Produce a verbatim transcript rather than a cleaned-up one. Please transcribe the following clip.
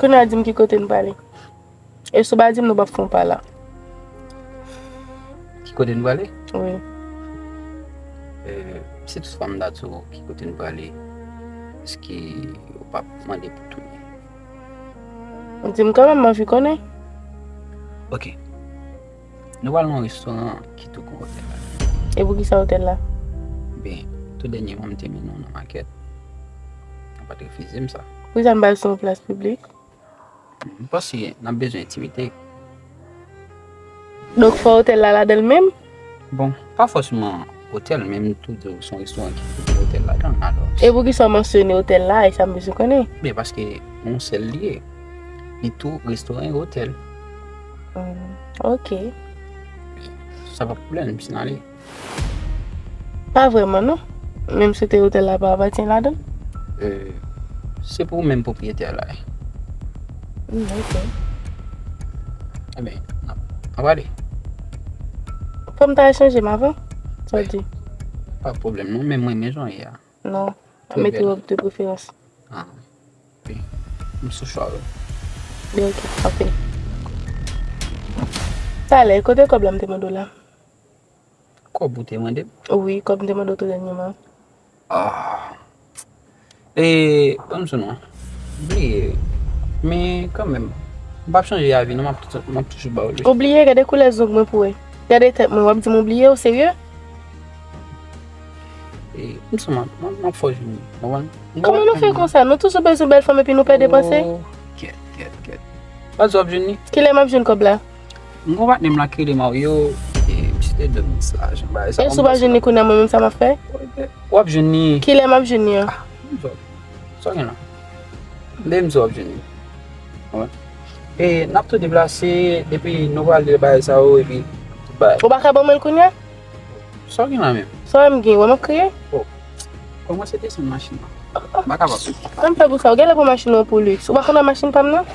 Tounen al di m ki kote n prale. E si w pa di m, nou p ap fè yon pa la. Ki kote n prale? Wi. Si toutfwa m ta di w ki kote n prale, èske ou p ap mande pou tounen? Di m kanmenm, m anvi konnen. Ok. Nou pral nan yon restoran ki tou gwo otèl la. E poukisa otèl la? Ben, tou dènyèman m te mennen w nan makèt. Ou pa t refize m sa. Poukisa n pa al sou yon plas piblik? M panse n ap bezwen entimite. Donk fò otèl la ladan l menm? Bon, pa fòseman otèl, men m tou di w se yon restoran ki tou gwo otèl ladan l, alò. E poukisa w mansyone otèl la, e sa m bezwen konnen? Ben, paske yon sèl li ye. Li tou restoran e otèl. Hmm, ok. Sa pa pwoblèm, si n ale. Pa vrèman non. Menm si te otèl la pa apatyen ladan l. Se pou ou menm pwopriyetè la. Hmm, ok. Ebyen, n ap ale. Fò m ta echanje m avan. Sa w di? Pa pwoblèm non, men mwen menm jan ye a. Non, mete wòb de preferans. Ah, wi. M sou chwa wi. Byen, ok, anpil. Talè, kote kòb la m te mande w la? Kòb ou te mande m? Wi, kòb m te mande w tou dènyèman. Ah. E, ban m sou non. Bliye. Men kanmenm, m p ap chanje avi non, m ap tou- m ap toujou ba w li. Ou bliye, gade koulè zong mwen pou wè. Gade tèt mwen, w ap di m ou bliye, ou serye? E, m sou m ap- m ap- m ap fè w jwenn li, konprann? Kòman nou fè konsa? Nou toujou bezwen bèl fanm epi nou pè depanse? Oh, kèt, kèt, kèt. Pa di w ap jwenn li? Kilè m ap jwenn kòb la? M gon patnè m la ki rele Mario, e, misye te dwe m ti lajan, bagay sa. E si w pa jwenn li kounye a, mwen menm sa m ap fè? W ap jwenn li. Kilè m ap jwenn li an? M di w. Sa w gen la? Lè m di w ap jwenn li. Konprann? E, n ap tou deplase, depi nou prale bagay sa yo, epi tout bagay. Ou pa ka ban mwen l kounye a? Sa w gen la menm? Sa w wè m gen, wè m ap kriye? Kòmanse desann machin nan. M pa kapab. Sa m fè pou sa? Ou genlè pran machin nan pou lix. Ou pa konn wè machin pa m nan?